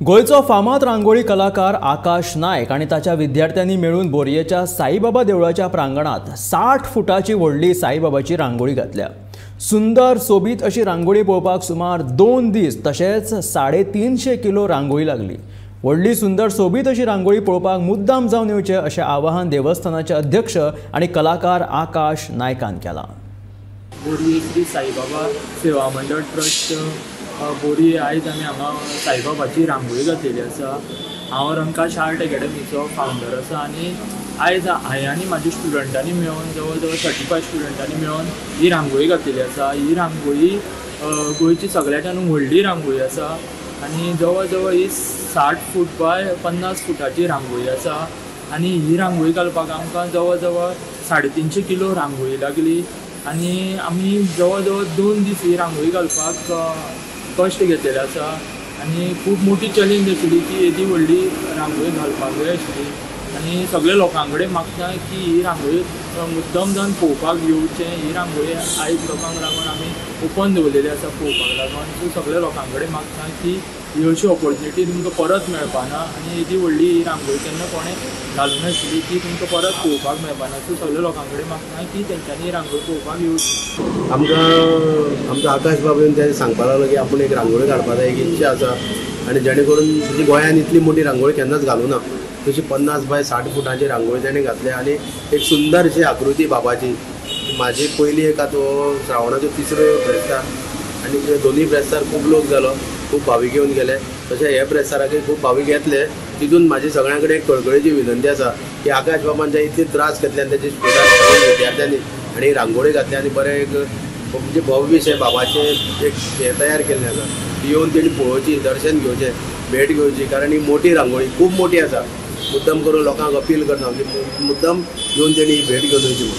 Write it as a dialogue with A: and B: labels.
A: गोंयचो फामाद रांगोळी कलाकार आकाश नायक आनी ताच्या विद्यार्थ्यांनी मेळून बोरयेच्या साईबाबा देवळाच्या प्रांगणात 60 फुटाची व्हडली साईबाबाची रांगोळी घातल्या। सुंदर सोबीत अशी रांगोळी पळोवपाक सुमार 2 दीस तशेंच 350 किलो रांगोळी लागली। व्हडली सुंदर सोबीत अशी रांगोळी पळोवपाक मुद्दाम जावन येवचें अशें आवाहन देवस्थानाचे अध्यक्ष आनी कलाकार आकाश नायकान केलां।
B: बोरये श्री साईबाबा सेवा मंडळ ट्रस्ट बोरये आयज आमी हांगा साईबाबाची रांगोळी घातलेली आसा। हांव रंकाश आर्ट एकेडमीचो फावंडर आसा आनी आयज हांवें आनी म्हाज्या स्टुडंटांनी मेळून जवळ जवळ 35 स्टुडंटांनी मेळून ही रांगोळी घातलेली आसा। ही रांगोळी गोंयची सगळ्याच्यान व्हडली रांगोळी आसा आनी जवळ जवळ ही 60 फूट बाय 50 फुटाची रांगोळी आसा आनी ही रांगोळी घालपाक आमकां जवळ जवळ 350 किलो रांगोळी लागली आनी आमी जवळ जवळ 2 दीस ही रांगोळी घालपाक कश्ट घेतलेले आसा आनी खूब मोठी चॅलेंज आशिल्ली की येदी व्हडली रांगोळी घालपाक जाय आशिल्ली आनी सगळे लोकां कडेन मागता की ही रांगोळी मुद्दम जावन पळोवपाक येवचें। ही रांगोळी आयज लोकांक लागून आमी ओपन दवरलेली आसा पळोवपाक लागून। सो सगळे लोकां कडेन मागता की ही अशी ऑपॉर्च्युनिटी तुमकां परत मेळपाना आनी येदी व्हडली ही रांगोळी केन्ना कोणें घालूंक नाशिल्ली ती तुमकां परत पळोवपाक मेळपाना। सो सगळे लोकां कडेन मागता की तेंच्यांनी रांगोळी पळोवपाक येवची।
C: आमकां आमचो आकाश बाब येवन ते सांगपाक लागलो की आपूण एक रांगोळी काडपाक एक इच्छा आसा आनी जेणे करून तुजी गोंयांत इतली मोठी रांगोळी केन्नाच घालूं ना तशी 50 बाय 60 फुटांची रांगोळी ताणें घातल्या आनी एक सुंदर अशी आकृती बाबाची। म्हाजी पयली एक आतां हो श्रावणाचो तिसरो ब्रेस्तार आनी दोनूय ब्रेस्तार खूब लोक जालो, खूब भावीक येवन गेले। तशें हे ब्रेस्ताराकय खूब भावीक येतले। तितून म्हाजी सगळ्यां कडेन एक कळकळीची विनंती आसा की आकाश बाबान जे इतले त्रास घेतले आनी तेजे स्टुडंट विद्यार्थ्यांनी आनी रांगोळी घातली आनी बरें एक म्हणजे भव्य अशें बाबाचें एक हें तयार केल्लें आसा। येवन तेणी पळोवची, दर्शन घेवचें, भेट घेवची, कारण ही मोठी रांगोळी खूब मोठी आसा। मुद्दम करून लोकांक अपील करता की मुद्दम येवन तेणी ही भेट घेवन वयची।